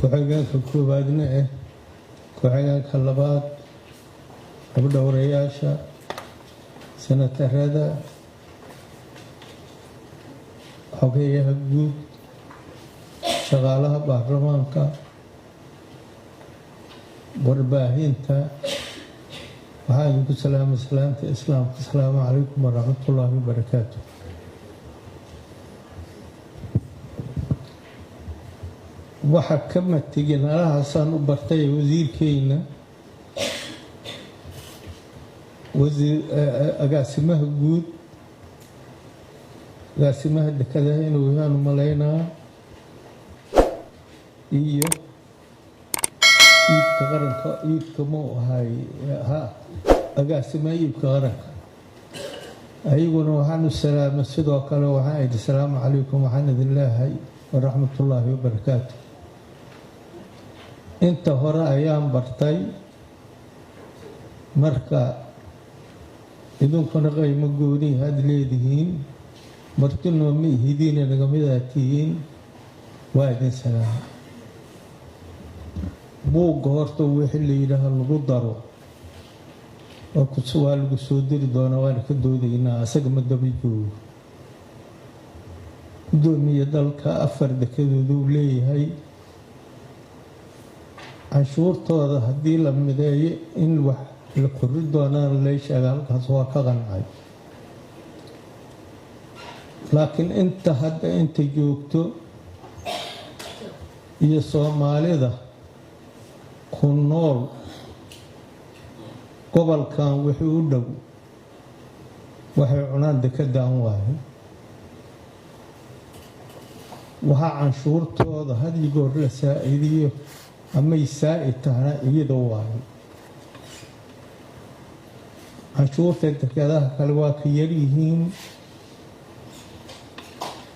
Ku-xigeenka koowaadna ah, ku-xigeenka labaad, habdhowrayaasha, senatarada, xogeyaha guud, shaqaalaha baarlamaanka, warbaahinta, waxaa idinku salaamay salaamta Islaamka. Asalaamu calaykum waraxmatullaahi wabarakaatu. Waxa kama tegin alahaasaan u bartay wasiirkeyna, wasiir agaasimaha guud, agaasimaha dekadaha inuu yahaan malaynaa, iyo iibka qaranka. Iibka mu ahay ha, agaasimaha iibka qaranka. Ayaguna waxaan u salaamay sidoo kale, waxaan idhi asalaamu calaykum, waxaan idin leeyahay waraxmatullaahi wabarakaatu. Inta hore ayaan bartay, marka idinkuna qaymo gooni aad leedihiin, martinoo ma ihidiina nagamidaa tihiin. Waa idin salaamay. Buugga horta wixii la yidhaaha lagu daro waa lagu soo diri doonaa, waana ka doodaynaa. Asaga ma daba joogo. Guddoomiye, dalka 4 dekadood uu leeyahay. Canshuurtooda haddii la mideeyo in wax la kori doonaan lay sheega, halkaas waa ka qancay. Laakiin inta hadda inta joogto iyo Soomaalida ku nool gobolkan wixii u dhow waxay cunaan dekedan waayo. Waxaa canshuurtooda had iyo goor la saa-idiyo amay saa-id tahna iyada waayo. Canshuurta dekadaha kale waa ka yaryihiin.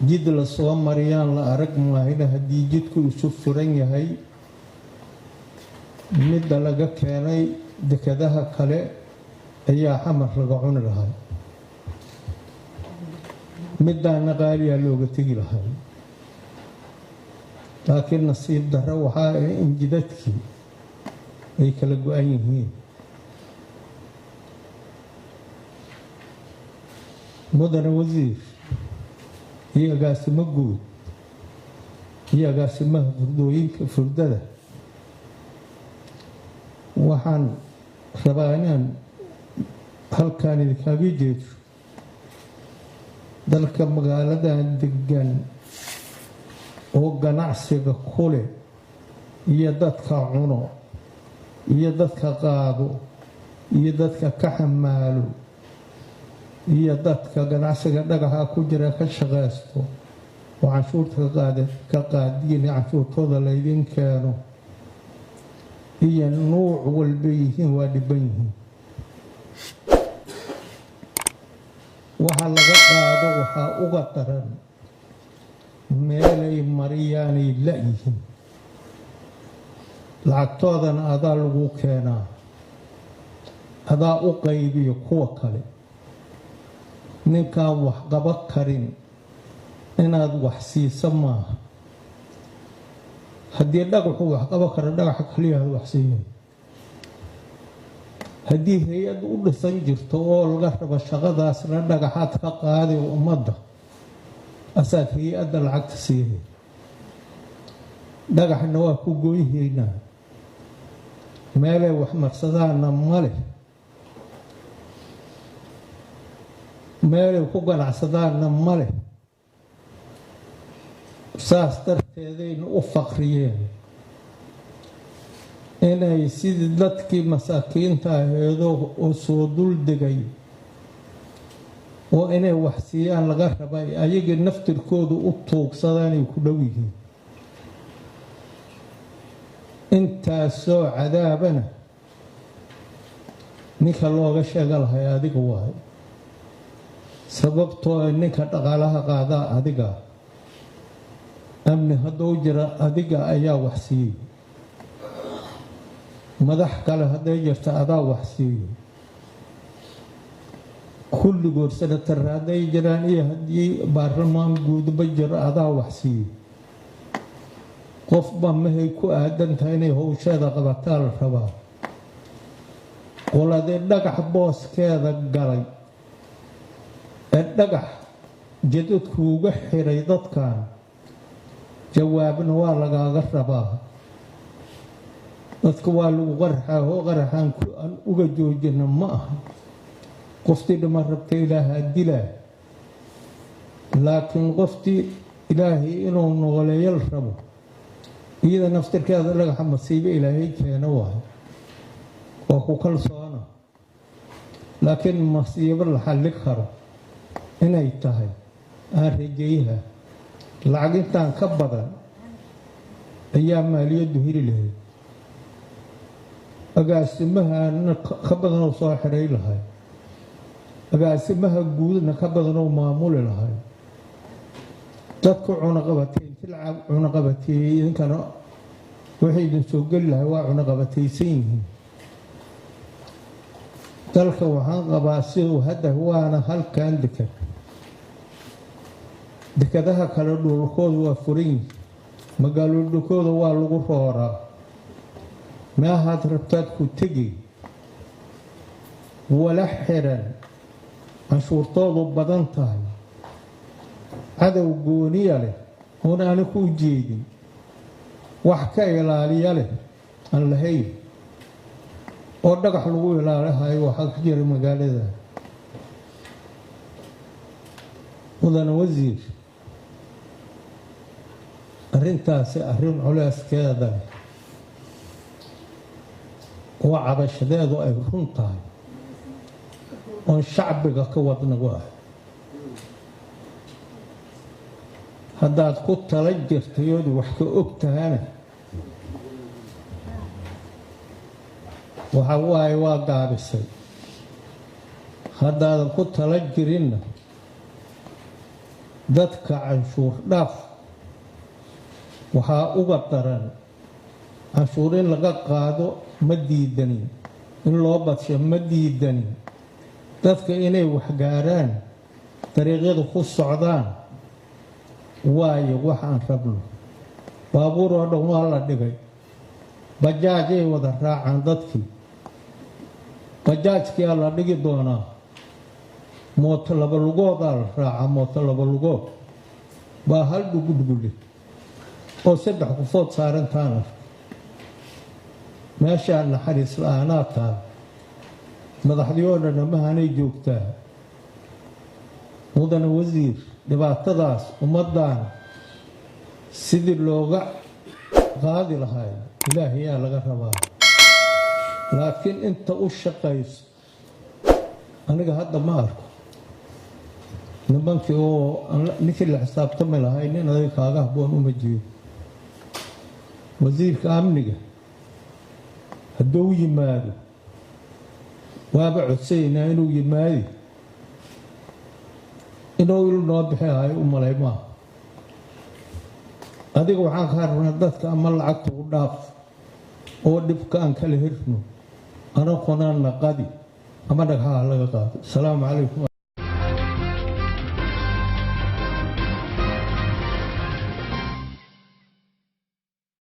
Jid la soo mariyaan la arag maahina, haddii jidku isu furan yahay, midda laga keenay dekadaha kale ayaa Xamar laga cuni lahay, midaana qaaliyaa looga tegi lahay. Laakiin nasiib darro waxaa ah in jidadkii ay kala go-an yihiin. Mudane wasiir iyo agaasimo guud iyo agaasimaha furdooyinka furdada, waxaan rabaa inaan halkaan idinkaaga jeedo. Dalka magaaladan degan oo ganacsiga ku leh iyo dadka cuno iyo dadka qaado iyo dadka ka xamaalo iyo dadka ganacsiga dhagaxa ku jira ka shaqaysto oo canshuurta ka qaadiyin, canshuurtooda laydin keeno, iyo nuuc walba yihiin, waa dhiban yihiin. Waxa laga qaado waxaa uga daran meelay mariyaanay la-yihiin. Lacagtoodana adaa lagu keenaa, adaa u qaybiyo kuwa kale. Ninkaan wax qaba karin inaad wax siisa maaha. Haddii dhagaxu wax qaba karo, dhagaxa kaliyaad wax siiyay. Haddii hay-ad u dhisan jirto oo laga rabo shaqadaasna, dhagaxaad ka qaaday ummadda asaad hay-adda lacagta siiyay. Dhagaxna waa ku gooyhaynaa, meelay wax marsadaanna ma leh, meelay ku ganacsadaanna ma leh. Saas darteedayna u faqriyeen inay sidii dadkii masaakiinta aheedo oo soo dul degay oo inay wax siiyaan laga rabay, ayagii naftirkoodu u tuugsadaanay ku dhow yihiin. Intaasoo cadaabana ninka looga sheega lahay adiga waayo, sababtoo ninka dhaqaalaha qaadaa adiga, amni hadduu jira adiga ayaa wax siiyey, madax kale hadday jirta adaa wax siiyey, kulligood senatar hadday jiraan iyo haddii baarlamaan guudba jiro adaa wax siiyey. Qofba mahay ku aadan tahay inay howsheeda qabataa la rabaa. Qoladii dhagax booskeeda galay ee dhagax jadadkuuga xiray dadkan, jawaabna waa lagaaga rabaa. Dadka waa lagu qaraxaa, oo qaraxaan aan uga joojina ma aha. Qoftii dhima rabta Ilaahaa dilaa, laakiin qoftii Ilaahay inuu nooleeyal rabo, iyada naftirkeeda dhagaxa masiibo Ilaahay keena waayo, waa ku kalsoona. Laakiin masiibo la xalli karo inay tahay aan rajayaha. Lacag intaan ka badan ayaa maaliyaddu heli lahayd, agaasimahana ka badanoo soo xiray lahay, agaasimaha guudna ka badanoo maamuli lahay. Dadku cunaqabateyn inti cunaqabateeyey, idinkana waxay idin soo geli lahay waa cunaqabataysan yihiin. Dalka waxaan qabaa siduu hadda waana halkan dekad, dekadaha kale dhuulkooda waa furan yihin, magaalodhakooda waa lagu rooraa, meahaad rabtaad ku tegi, wala xiran, canshuurtoodu badan tahay, cadow gooniya leh oon aana ku jeedin, wax ka ilaaliya leh aan lahayn, oo dhagax lagu ilaalihayo waxaa ka jira magaalada. Mudane wasiir, arrintaasi arrin culeyskeeda leh oo cabashadeedu ay run tahay oon shacbiga ka wadnagu ah. Haddaad ku tala jirtay ood wax ka og tahana, waxa waaye waa gaabisay. Haddaadan ku tala jirinna, dadka canshuur dhaaf waxaa uga daran. Canshuur in laga qaado ma diidanin, in loo badsho ma diidanin, dadka inay waxgaaraan, dariiqyada ku socdaan waayo waxaan rabno. Baabuur oo dhan waa la dhigay, bajaajay wada raacaan dadkii, bajaajkiyaa la dhigi doonaa, mooto laba lugoodaa la raacaa. Mooto laba lugood baa hal dhugudhugule oo 3 qofood saarantaan arka. Meeshaa naxariis la-aanaa taal, madaxdii oo dhan amahanay joogtaa. Mudane wasiir, dhibaatadaas ummaddan sidii looga qaadi lahay Ilaahayaa laga rabaa, laakiin inta u shaqayso aniga hadda ma arko. Nimankii oo ninkii la xisaabtami lahay, nin adiga kaaga habboon uma jeedo. Wasiirka amniga hadduu yimaado, waaba codsaynaa inuu yimaadi, inuu il noo bixi hayo u malay maaha. Adiga waxaan kaa rabnaa dadka ama lacagta u dhaaf oo dhibka aan kala hirno, anaqona naqadi ama dhagxaha laga qaado. Asalaamu calaykum.